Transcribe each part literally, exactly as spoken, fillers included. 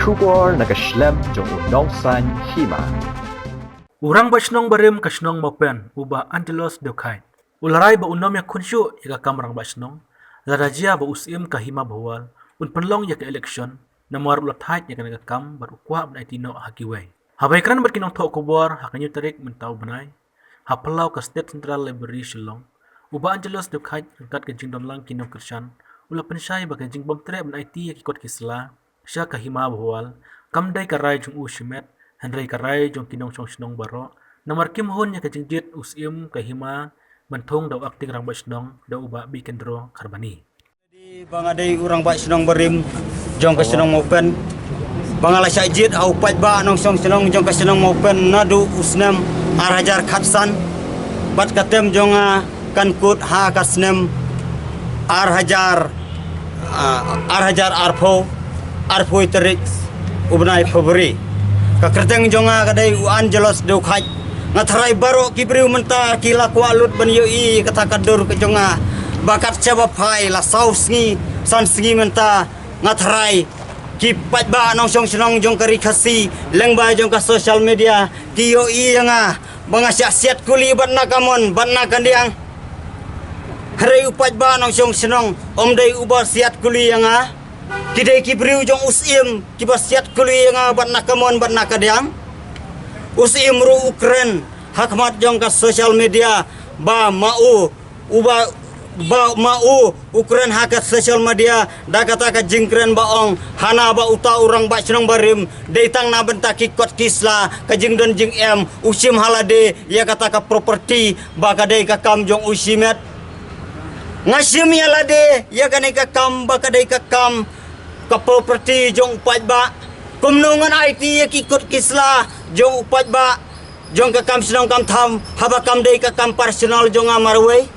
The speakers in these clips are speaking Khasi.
Khubor na ka shlem jong u nongsan hima. U rangbah shnong barim ka shnong Mawpen, u Bah Angelos Dewkhait, u la rai ba un ym ïakhun shuh ïa ka kam rangbah shnong lada jia ba u Syiem ka Hima Bhowal un pynlong ïa ka election, namar u la thait ïa kane ka kam bad u kwah ban aiti noh ha kiwei. Haba ïakren bad ki nongthoh khubor ha ka hynñiew tarik mynta u bnai ha phyllaw ka State Central Library Shillong, u Bah Angelos Dewkhait ryngkat ka jingdon lang ki nongkyrshan u la pynshai ba ka jingbym treh ban aiti ïa ki kot ki sla sha ka Hima Bhowal kam dei ka rai jong u shimet, hynrei ka rai jong ki nongshong shnong baroh, namar kim hun ïa ka jingjied u Syiem ka Hima ban thung da u Acting Rangbah Shnong, da u Bah Bikendro Kharbani. Ba nga dei u rangbah shnong barim jong ka shnong Mawpen, ba nga la shah jied ha u paidbah nongshong shnong jong ka shnong Mawpen naduh u snem ar hajar khatsan, bad ka term jong nga kan kut ha ka snem ar hajar, ah, ar hajar arphew, arphew tarik u bnai February. Ka kyrteng jong nga ka dei u Angelos Dewkhait. Nga tharai baroh ki briew mynta ki la kwah lut ban ïohi kata ka dur ka jong nga, ba kat shaba phai la saw sngi, san sngi mynta, nga tharai ki paidbah nongshong shnong jong ka Ri Khasi lyngba jong ka social media ki ïohi ïa nga ba nga shah siat kuli bad na ka mon bad na ka diang. Hynrei u paidbah nongshong shnong um dei uba siat kuli ïa nga. Ki dei ki briew jong u Syiem kiba siat kuli ïa nga bad na ka mon bad na ka diang. U Syiem ruh u kren ha khmat jong ka social media ba ma u, uba, ba ma u u kren ha ka social media da kata ka jingkren ba ong hana ba uta u rangbah shnong barim dei tang na bynta ki kot ki sla, ka jingdon jingem, u shim ha lade ïa kata ka property ba ka dei ka kam jong u shimet. Nga shim ïa lade ïa kane ka kam ba ka dei ka kam, ka property jong u paidbah. Kumno ngan aiti ïa ki kot ki sla jong u paidbah jong ka kam shnong kam tham haba kam dei ka kam personal jong nga marwei?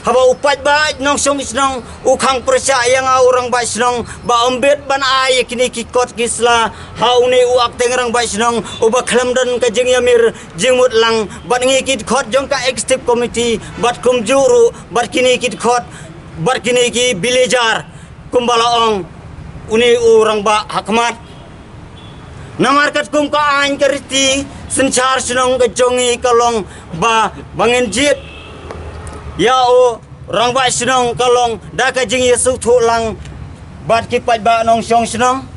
Haba u paidbah nongshong shnong u khang pyrshah ïa nga u rangbah shnong ba ym bit ban ai ïa kine ki kot ki sla ha une u Acting Rangbah Shnong uba khlem don ka jingïamir jingmut lang bad ngi ki dkhot jong ka executive committee bad kumjuh ruh bad kine ki dkhot bad kine ki villager, kumba la ong une u rangbah ha khmat. Namar katkum ka aiñ ka riti synshar shnong ka jong ngi ka long ba, ba ngin jied ïa u rangbah shnong ka long da ka jingïasngewthuh lang bad ki paidbah nongshong shnong.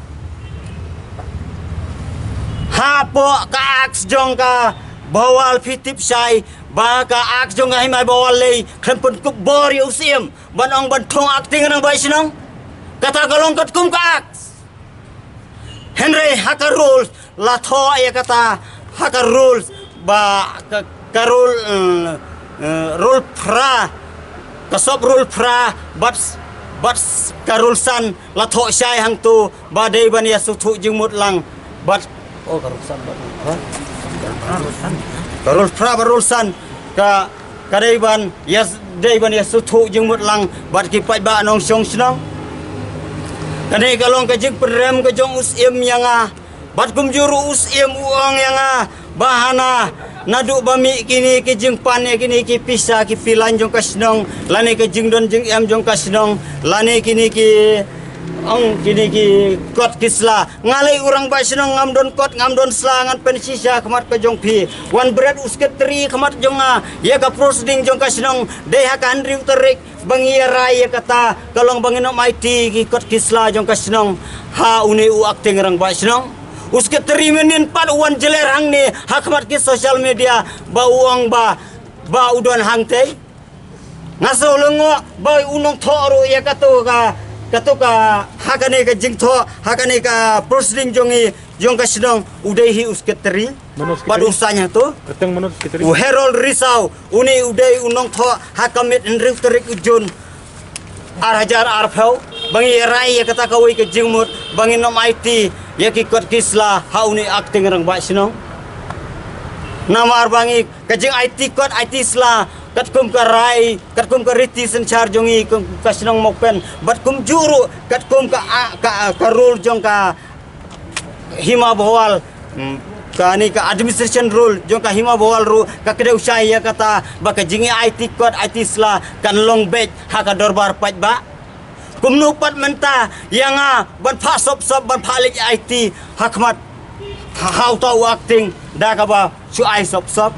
Hapoh ka Act jong ka Bhowal phi tip shai ba ka Act jong ka Hima Bhowal lei khlem pynkup bor ïa u Syiem ban ong ban thung Acting Rangbah Shnong. Kata ka long katkum ka Act. Hynrei ha ka rules la thoh ïa kata, ha ka rules ba ka, ka rule, eh, eh, rule phra, ka sub rule phra bad, bad ka rule san la thoh shai hangto ba dei ban ïasngewthuh jingmut lang bad, oh, ka rule san bad, ha? Ka rule phra bad rule san ka, ka dei ban ïa, dei ban ïasngewthuh jingmut lang bad ki paidbah nongshong shnong. Kane ka long ka jingpynrem ka jong u Syiem ïa nga. Bad kumjuh ruh u Syiem u ong ïa nga ba hana naduh ba mih kine ki jingpan ïa kine ki pisa ki pilan jong ka shnong lane ka jingdon jingem jong ka shnong lane kine ki, ong, kine ki kot ki sla. Nga lei u rangbah shnong ngam don kot ngam don sla, ngan pynshisha khmat ka jong phi. Wan bret u secretary khmat jong nga ïa ka proceeding jong ka shnong dei ha ka hynriew tarik ba ngi ïa rai ïa kata ka long ba ngin ym aiti ki kot ki sla jong ka shnong ha une u Acting Rangbah Shnong. U secretary mynnin pat u wan jler hangne ha khmat ki social media ba u ong ba, ba u don hangtei. Nga sngew lyngngoh ba u nongthoh ruh ïa kato ka, kato ka, ha kane ka jingthoh, ha kane ka proceeding jong ngi, jong ka shnong, u dei hi u secretary. Mano secretary? Bad u saiñ hangto. Kyrteng mano secretary? U Harold Risaw, une u dei u nongthoh ha ka miet hynriew tarik u Jun ar hajar arphew, ba ngi ïa rai ïa kata kawei ka jingmut ba ngin ym aiti ïa ki kot ki sla ha une Acting Rangbah Shnong. Namar ba ngi ka jingaiti kot aiti sla katkum ka rai, katkum ka riti synshar jong ngi ka, ka shnong Mawpen bad kumjuh ruh katkum ka, a, ka, ka rule jong ka Hima Bhowal, hmm, kane ka administration rule jong ka Hima Bhowal ruh ka kdew shai ïa kata ba ka jingaiti kot aiti sla kan long beit ha ka dorbar paidbah. Kumno pat mynta ïa nga ban phah sop sop, ban phah leit aiti ha khmat ha uta u acting da kaba shu ai sop sop.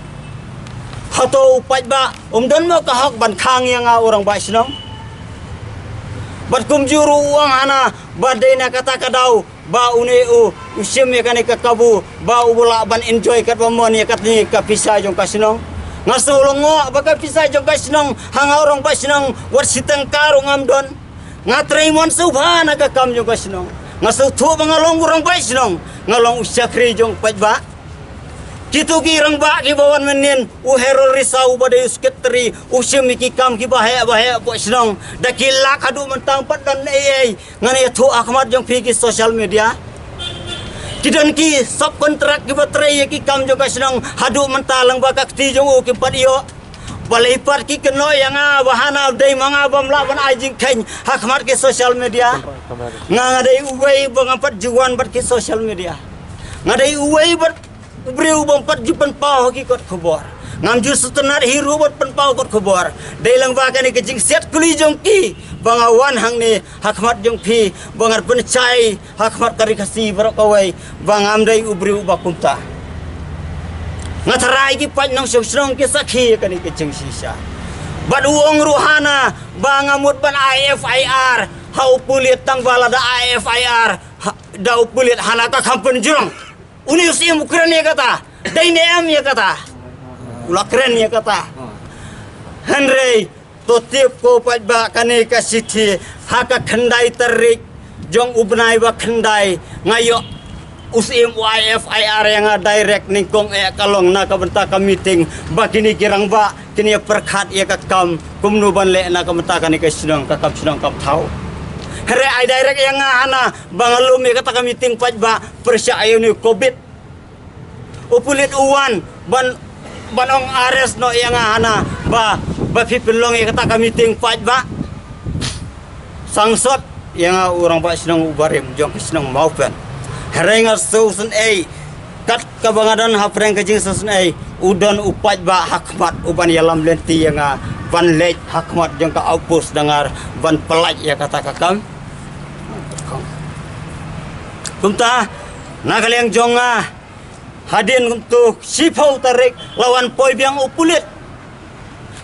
Hato u paidbah um don mo ka hok ban khang ïa nga u rangbah shnong? Bad kumjuh ruh u ong hana ba dei na kata ka daw ba une u u shim ïa kane ka kabu ba u lah ban enjoy katba mon ïa katne ka pisa jong ka shnong. Nga shu long ngo ba ka pisa jong ka shnong ha nga u rangbah shnong wat shi tyngka ruh ngam don. Nga trei mon sngewbha na ka kam jong ka shnong. Nga sngewthuh ba nga long u rangbah shnong, nga long u shakri jong paidbah. Kito ki rangbah kiba wan mynnin, u Herol Risaw uba dei u secretary, u shim ïa ki kam kiba heh ba heh hapoh shnong. Da ki lak haduh mynta pat don ei ei. Ngan ïathuh ha khmat jong phi ki social media. Ki don ki sub contract kiba trei ïa ki kam jong ka shnong haduh mynta lyngba ka kti jong u kim pat ïoh. Balei pat ki kynnoh ïa nga ba hana dei ma nga bym lah ban ai jingkheiñ ha khmat ki social media? Nga, nga dei uwei ba ngam pat ju wan bad ki social media. Nga dei uwei bad u briew bym pat ju pynpaw ha ki kot khubor. Ngam ju sngewtynnat hi ruh bad pynpaw kot khubor. Dei lyngba kane ka jingsiat kuli jong ki ba nga wan hangne ha khmat jong phi ba ngan pynshai ha khmat ka Ri Khasi baroh kawei ba ngam dei u briew uba kumta. Nga tharai ki paid nongshong shnong ki sakhi ïa kane ka jingshisha. Bad u ong ruh hana ba nga mut ban ai F I R ha u pulit, tang ba lada ai F I R ha, da u pulit hana ka kham pynjrong. Une u Syiem u kren ïa kata. Dei ne em ïa kata? U la kren ïa kata. Hynrei to tip ko paidbah, kane ka shithi ha ka khyndai tarik jong u bnai ba khyndai nga ïoh u Syiem u ai F I R ïa nga direct nyngkong eh ka long na ka bynta ka meeting ba kine ki rangbah kin ïa pyrkhat ïa ka kam kumno ban leh na ka bynta kane ka shnong, ka kam shnong kam thaw. Hynrei ai direct ïa nga hana ba nga lum ïa kata ka meeting paidbah pyrshah ïa une u covid. U pulit u wan ban, ban ong arrest noh ïa nga hana ba, ba phi pynlong ïa kata ka meeting paidbah. Sangsot ïa nga u rangbah shnong uba rim jong ka shnong Mawpen. Hynrei nga sngewsynei kat kaba nga don hapdeng ka jingsngewsynei, u don u paidbah ha khmat uban ïalam lynti ïa nga ban leit ha khmat jong ka outpost Dangar ban pyllait ïa kata ka kam. Kumta na ka liang jong nga, hadien kumto shiphew tarik la wan poi biang u pulit.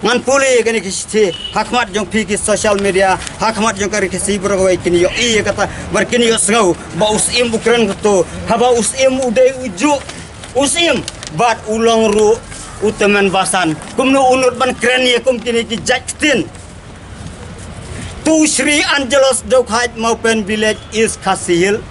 Ngan pule kane ka shithi ha khmat jong phi ki social media, ha khmat jong ka Ri Khasi baroh kawei kin ïohi ïa kata, bad kin ïohsngew ba u Syiem u kren kumto, haba u Syiem u dei u juh u Syiem bad u long ruh u tymmen basan. Kumno u nud ban kren ïa kum kine ki jait ktien? To Shri Angelos Dokhait, Mawpen Village, East Khasi Hills.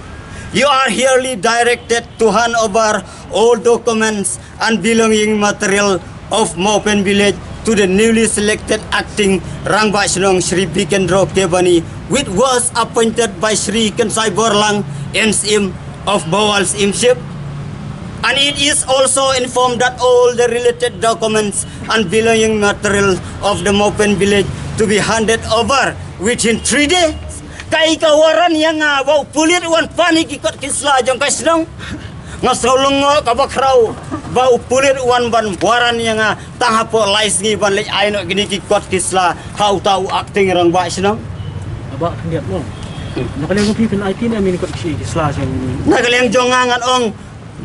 You are hereby directed to hand over all documents and belonging material of Mawpen Village to the newly selected acting Rangbah Shnong Shri Bikendro Kebani, which was appointed by Shri Kynsai Borlang, M C M of Bawal Syiem Ship. And it is also informed that all the related documents and belonging material of the Mawpen village to be handed over within three days. Kaei ka waran ïa nga ba u pulit u wan pan ïa ki kot ki sla jong ka shnong? Nga sngew lyngngoh kaba khraw ba u pulit u wan ban waran ïa nga tang hapoh lai sngi ban leit ai noh kine ki kot ki sla ha uta u acting rangbah shnong. Aba khyndiat mo. Na ka liang jong phi phin ai kine, mini kot ki sla jong. Na ka liang jong nga ngan ong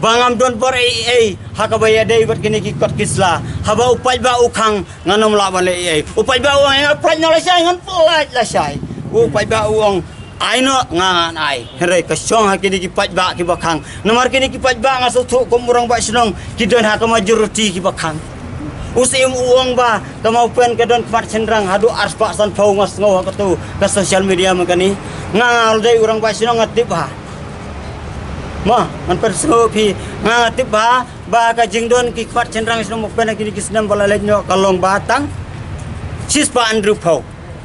ba ngam don bor ei ei ha kaba ïadei bad kine ki kot ki sla. Haba u paidbah u khang ngan ym lah ban leh ei ei. U paidbah u ong nga pyllait noh lashai, ngan pyllait lashai. U paidbah u ong ai noh, nga ngan ai. Hynrei ka shong ha kine ki paidbah kiba khang. Namar kine ki paidbah nga sngewthuh kum u rangbah shnong ki don ha ka majority kiba khang. U Syiem u ong ba ka Mawpen ka don khmat shynrang haduh arspah sanphew, nga sngew ha kato ka social media mynta kane. Nga, nga dei u rangbah shnong nga tip bha. Mo, ngan pynsngew phi, nga, nga tip bha ba ka jingdon ki khmat shynrang shnong Mawpen ha kine ki snem ba la leit noh ka long ba tang shispah hynriewphew.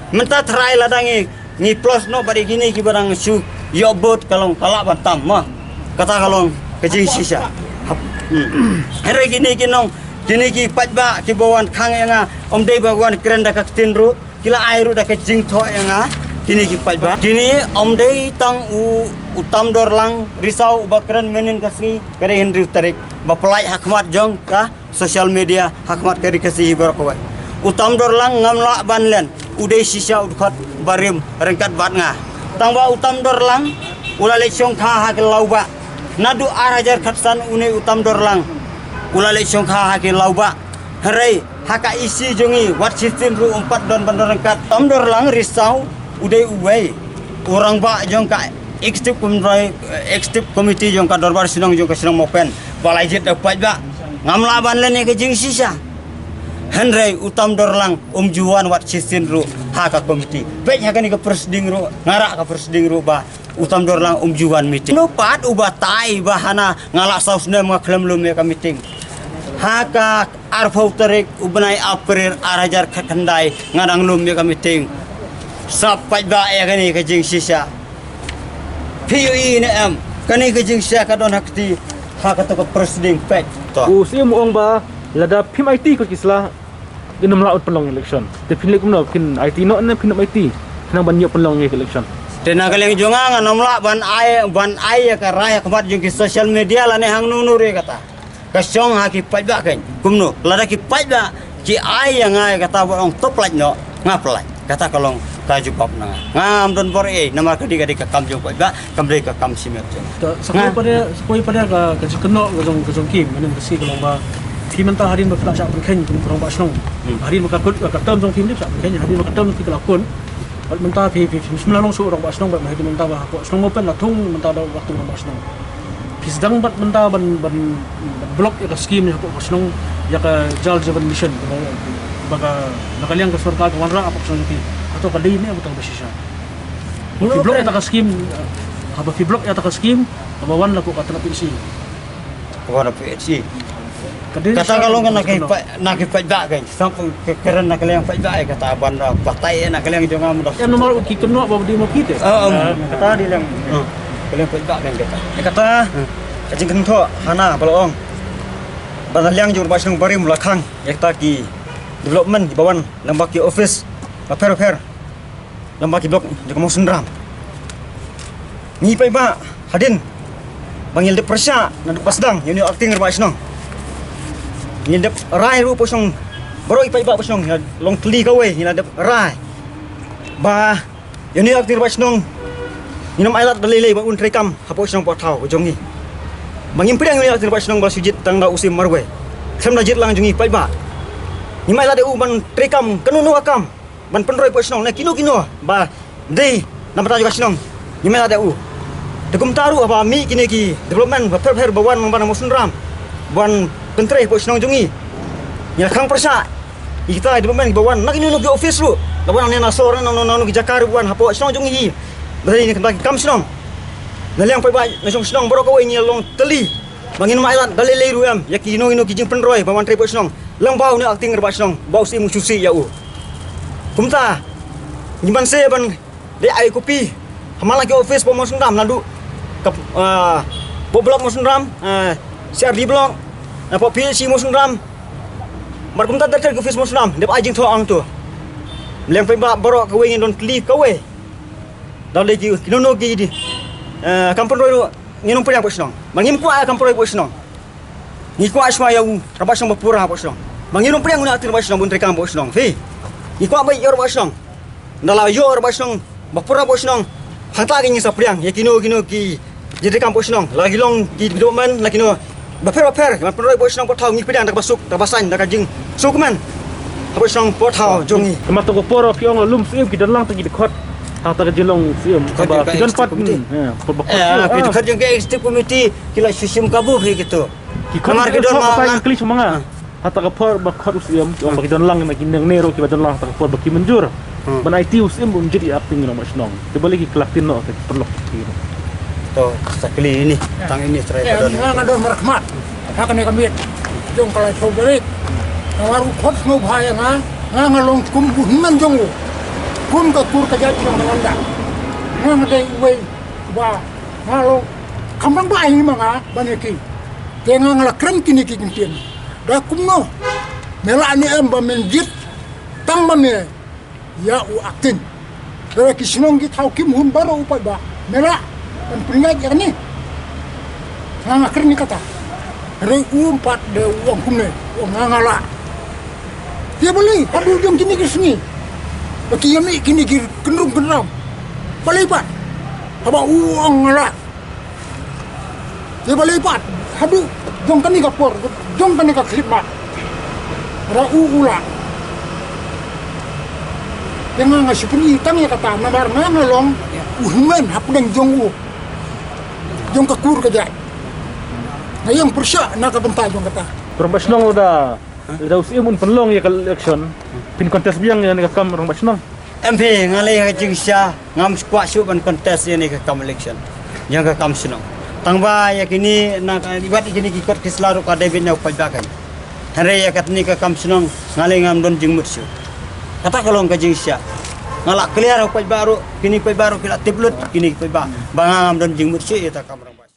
Mynta tharai lada ngi, ngi plus noh bad ïa kine kiba dang shu ïoh vote ka long ka lah ban tam, mo. Kata ka long ka jingshisha. Hap. Hmm. Hynrei kine ki nong, kine ki paidbah kiba wan khang ïa nga, ym dei ba wan kren da ka ktien ruh, ki la ai ruh da ka jingthoh ïa nga, kine ki paidbah. Kine ym dei tang u, u Tamdorlang Risaw uba kren mynhynnin ka sngi, ka dei hynriew tarik, ba pyllait ha khmat jong ka social media ha khmat ka Ri Khasi hi baroh kawei. U Tamdorlang ngam lah ban len, u dei shisha u dkhot barim ryngkat bad nga. Tang ba u Tam Dorlang u la leit shongkha ha ki lawbah. Naduh ar hajar khatsan une u Tam Dorlang u la leit shongkha ha ki lawbah. Hynrei ha ka E C jong ngi wat shisien ruh um pat don ban don ryngkat. Tam Dorlang Risaw u dei uwei u rangbah jong ka executive committee, executive committee jong ka Dorbar Shnong jong ka shnong Mopen ba la jied da u paidbah. Ngam lah ban len ïa ka jingshisha. Hynrei u Tam Dorlang um ju wan wat shisien ruh ha ka committee. Peit ha kane ka presiding ruh, nga rah ka presiding ruh ba u Tam Dorlang um ju wan meeting. Kumno pat u batai ba hana nga la saw snem nga khlem lum ïa ka meeting. Ha ka arphew tarik u bnai April ar hajar khatkhyndai nga dang lum ïa ka meeting. Sa peit ba ïa kane ka jingshisha. Phi ïohi ne em kane ka jingshisha ka don ha kti ha kato ka presiding, peit. To. U Syiem u ong ba lada phim aiti ko ki sla, kin ym lah ban pynlong election. Te phin leh kumno, phin aiti noh ne phin ym aiti? Phin nang ban ïoh pynlong ïa ka election. Te na ka liang jong nga ngan ym lah ban ai, ban ai ïa ka rai ha khmat jong ki social media lane hangno no re kata. Ka shong ha ki paidbah kein. Kumno, lada ki paidbah ki ai ïa nga ïa kata ba ong to pynlait noh, nga pynlait. Kata ka long ka jubab na nga. Ngam don bor ei, namar ka dei, ka dei ka kam jong paidbah, kam dei ka kam shimet jong. To, sa kawei pat de, sa kawei pat de ka, ka jingkynnoh ka jong, ka jong ki, mynne ka sngi ka long ba phi mynta hadien ba phi la shah pynkheiñ kum u rangbah shnong. Hmm. Hadien ba ka kut, ka term jong phi mynta phi shah pynkheiñ, hadien ba ka term jong phi ka la kut. Bad mynta phi, phi, phi, phim shym la long shuh u rangbah shnong, bad mynta ba hapoh shnong Mopen la thung mynta da u rangbah shnong. Phi sdang bad mynta ban, ban, ban block ïa ka skim ïa ka shnong, ïa ka Jal Jeevan Mission, ba, ba ka, na ka liang ka sorkar ka wanrah hapoh shnong jong phi. Hato ka dei ne ba tang ba shisha? Phi block ïa ka skim, haba phi block ïa ka skim, haba wan la ko ka tnat P H E. Ka wan la P H E. Ka dei kata ka long na ki paidbah, na ki paidbah kein. Sa ka kren na ka liang paidbah, eh, kata ban da batai, eh, na ka liang jong nga mynta. Em namar u ki kynnoh ba dei ma phi te. Ah, um. Ah, kata dei liang. Hmm. Ka liang paidbah kein kata. Eh, kata. Hmm. Ka jingkynthoh hana ba la ong. Ba na liang jong u rangbah shnong barim la khang ïa kata ki development kiba wan lyngba ki office bapher bapher. Lyngba ki block jong ka Mawsynram. Ngi paidbah hadien ba ngi la dep pyrshah naduh ba sdang ïa une u acting rangbah shnong. Ngi la dep rai ruh hapoh shnong, baroh ki paidbah hapoh shnong ngi la long tylli kawei, ngi la dep rai ba ïa une u acting rangbah shnong ngin ym ailad da lei lei ba un treikam hapoh shnong hapoh thaw jong ngi. Ba ngim pdiang ïa une u acting rangbah shnong ba la shu jied tang da u Syiem marwei, khlem da jied lang jong ngi paidbah. Ngim ailad ïa u ban treikam kano kano ka kam ban pynroi hapoh shnong na kino kino ba dei na bynta jong ka shnong. Ngim ailad ïa u. Te kumta ruh haba mih kine ki development bapher bapher ba wan lyngba na Mawsynram ban pyntrei hapoh shnong jong ngi, ngi la khang pyrshah ïa kita ki development ba wan na kino kino ki office ruh, la wan na sor na, na, na, na ki jaka ruh wan hapoh shnong jong ngi. Ba dei na ki kam shnong. Na liang paidbah na shnong shnong baroh kawei ngi la long tylli ba ngin ym ailad da lei lei ruh em ïa kino kino ki jingpynroi ba wan trei hapoh shnong lyngba une u acting rangbah shnong ba u Syiem u shu sih ïa u. Kumta ngi ban seh ban leit ai kopi ha man la ki office hapoh Mawsynram, naduh ka, ah, hapoh block Mawsynram, ah, C R D block, hapoh P H C Mawsynram. Bad kumta ter ter ki office Mawsynram dep ai jingthoh hangto. Liang paidbah baroh kawei ngin don tylli kawei. Da lei ki, kino kino ki, eh, kam pynroi ruh ngin ym pdiang hapoh shnong. Ba ngim kwah kam pynroi hapoh shnong. Ngi kwah shuwa ïa u rangbah shnong ba pura hapoh shnong. Ba ngin ym pdiang une u acting rangbah shnong ba un treikam hapoh shnong. Phi. Ngi kwah ba ïoh rangbah shnong. Nda la ïoh rangbah shnong ba pura hapoh shnong, hangta ngin sa pdiang ïa kino kino ki jingtreikam hapoh shnong. La ki long ki development, la kino bapher bapher, ban pynroi hapoh shnong hapoh thaw, ngi pdiang da kaba suk, da kaba saiñ, da ka jingsuk kmen hapoh shnong hapoh thaw jong ngi. Namar to ka por phi ong la lum Syiem, ki don lang tang ki dkhot ha kata ka jinglong Syiem. Kaba ki don pat, eh, ki dkhot jong ka executive committee ki la shu shim kabu hi kito. Ki khot namar ki don ma nga. Kli sha ma nga. Hata ka por ba khot u Syiem, ki ong ba ki don lang, na ki neng ne ruh kiba don lang hata ka por ba ki mynjur ban aiti u Syiem ba un jied ïa acting rangbah shnong. Te balei ki khlad ktien noh, te ki pynlong ki. To, sa kli ini, tang ini trai ba don. Nga nga don markhmat ha kane ka miet jong ka laiphew tarik. Nga ruh khot sngewbha ïa nga, nga nga long kum u hynmen jong u, kum ka kur ka jait jong ka landa. Nga nga dei uwei ba nga long, kam dang ba ai ma nga ban ïa ki. Te nga nga la kren kine ki ktien. Da kumno? Me lah ne em ba men jied tang ba me ïa u acting? Te ki shnong ki thaw kim hun baroh u paidbah, me lah ban pynlait ïa kane? Nga nga kren ïa kata. Hynrei um pat de u ong kumne, u ong nga nga lah. Te balei haduh jong kine ki sngi Ba ki ïa mih kine ki kynrum kynram. Balei pat? Haba u ong nga lah. Ïa balei pat? Haduh jong kane ka por, jong kane ka khyllipmat. Haba u u lah. Ïa nga nga shu pyni tang ïa kata namar nga nga long u hynmen hapdeng jong u. Jong ka kur ka jait. Nga ïeng pyrshah na ka bynta jong kata. Rangbah shnong, lada, lada u Syiem un pynlong ïa ka election, phin contest biang ïa kane ka kam rangbah shnong? Em phi, nga leh ka jingshisha, ngam kwah shuh ban contest ïa kane ka kam election. Ïa ka kam shnong. Tang ba ïa kine na ka, wat ïa kine ki kot ki sla ruh ka dei ban ïa u paidbah kan. Hynrei ïa kane ka kam shnong nga leh ngam don jingmut shuh. Kata ka long ka jingshisha. Nga la clear u paidbah ruh, kine paidbah ruh ki la tip lut, kine paidbah. Ba nga ngam don jingmut shuh ïa ka kam rangbah.